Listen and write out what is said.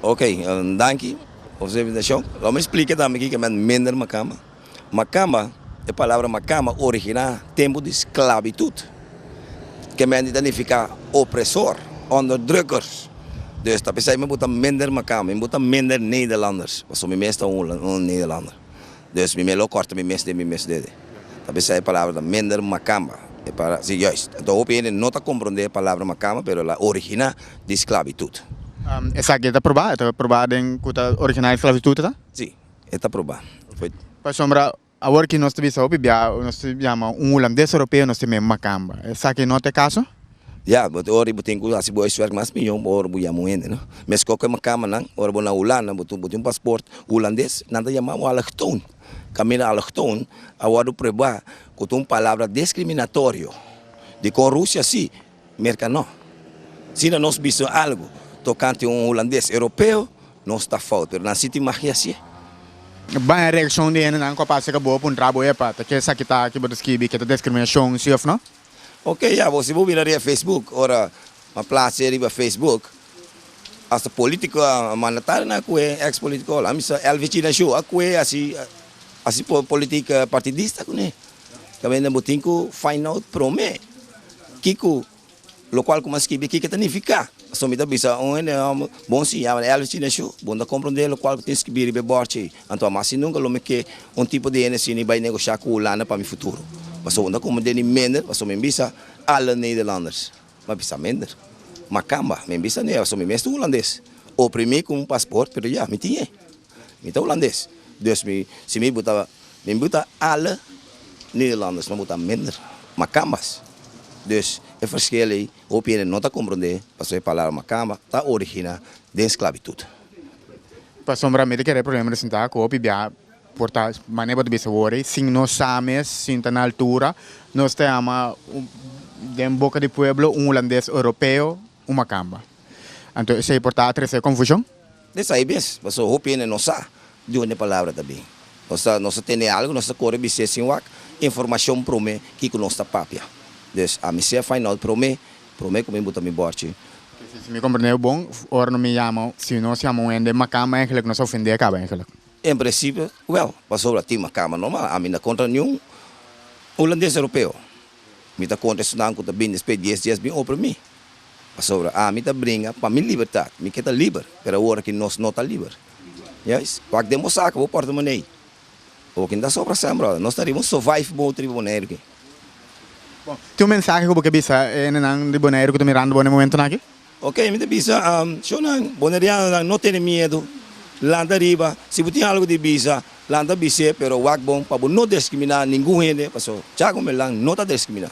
Ok, danki pa su invitashon. Lo mi splika tambe kiko men minder makamba. Makamba, e palabra makamba originá tempu di sklabitut, ke men di ta nifiká opresor, onderdrukkers. Dus ta p'esei mi buta minder makamba, mi buta minder Nederlanders, pasobra mi mes ta un Nederlander. Dus mi mes lo kòrta mi mes den mi mes dede. Ta p'esei e palabra ta minder makamba. E palabra, si, juist. Anto hopi hende no ta komprondé e palabra makamba, pero el a originá di sklabitut. Esaki e ta probá? E ta probá den ku ta originá di sklabitut ta? Si, e ta probá. Pasobra awor ki nos ta bisa hopi bia, nos ta yama un hulandes europeo nos ta yama e makamba. Esaki no ta e kaso? Ya, bo ora bo tin ku hasi bo huiswerk mas mihó ora bo yama un hende, no? Meskos ku e makambanan, ora bo na Hulanda, bo tin un pasport hulandes, nan ta yama bo allochtoon. Kaminda allochtoon a wòrdu pruebá ku ta un palabra diskriminatorio. Dikon Rusia sí, Merka no. Si na nos bisa algu tokante un hulandes europeo, nos ta fout, pero nan sí tin magia sí. Ban e reakshon di hendenan ku a pasa ku bo a puntra bo, Epa, ta ke esaki ta ki bo ta skibi, ke ta diskriminashon, sí òf no? Ok, ya, bo si bo bira riba Facebook, ora m'a plasa riba Facebook, hasta politico a mandatarionan a kue, ex politico, la misa Elvis Chinashu a kue hasi hasi politica partidista kuné. Kaminda bo tin ku find out promé kiko lokual ku mi a skibi kiko ta nifiká. Pasobra mi ta bisa un hende hòmber bon siña, Elvis Chinashu, bo no ta komprondé lokual ku tin skibí riba e bòrchi ei. Anto amas si nunka lo mi ke un tipo di hende asina bai negoshá ku Hulanda pa mi futuro. Pasobra bo no ta komprendé ni minder, pasobra mi bisa alle Nederlanders, mi a bisa minder. Makamba, mi bisa nee, pasobra mi mes ta hulandes. Oprimí ku un pasport, pero ya, mi tin e. Mi ta hulandes. Dus mi, si mi buta, mi buta alle Nederlanders, mi buta minder makambas. Dus e verschil ei hopi hende no ta komprendé, pasobra e palabra makamba ta originá den sklabitut. Pasobra mi ta kere problema di sinta ku hopi bia por ta manera bo ta bisa wor ei sin nos sa mes, sin ta na altura, nos ta yama den boka di pueblo un hulandes europeo un makamba. Anto esei por ta a trese konfushon? Esei mes, pasobra hopi hende no sa di unda e palabra ta bin. Nos ta nos ta tene algu, nos ta kore bis'é sin wak informashon promé kiko nos ta papia. Dus ami si a find out promé Prome ku mi buta mi bòrchi. Si mi komprendé bon, ora no mi yama, si nos yama un hende makamba eigenlijk nos a ofendé kaba eigenlijk. En prinsipio, wèl, pasobra tin makamba normal, ami no ta kontra niun hulandes europeo. Mi ta kontra esnan ku ta bin despues dies dies bin oprimí. Pasobra ami ta bringa pa mi libertat, mi ke ta liber, pero awor aki nos no ta liber. Juist, wak den bo saka bo portemonei. Oki no ta sobra sèn brother, nos ta riba un survive mode riba Boneiru aki. Bon, tin un mensahe ku bo ke bisa e hendenan di Boneiru ku ta mirando bo na e momentunan aki? Ok, mi ta bisa, shownan, bonerianonan no tene miedu, lanta riba, si bo tin algu di bisa, lanta bis'é, pero wak bon pa bo no diskriminá ningun hende, pasobra Chago Melan no ta diskriminá.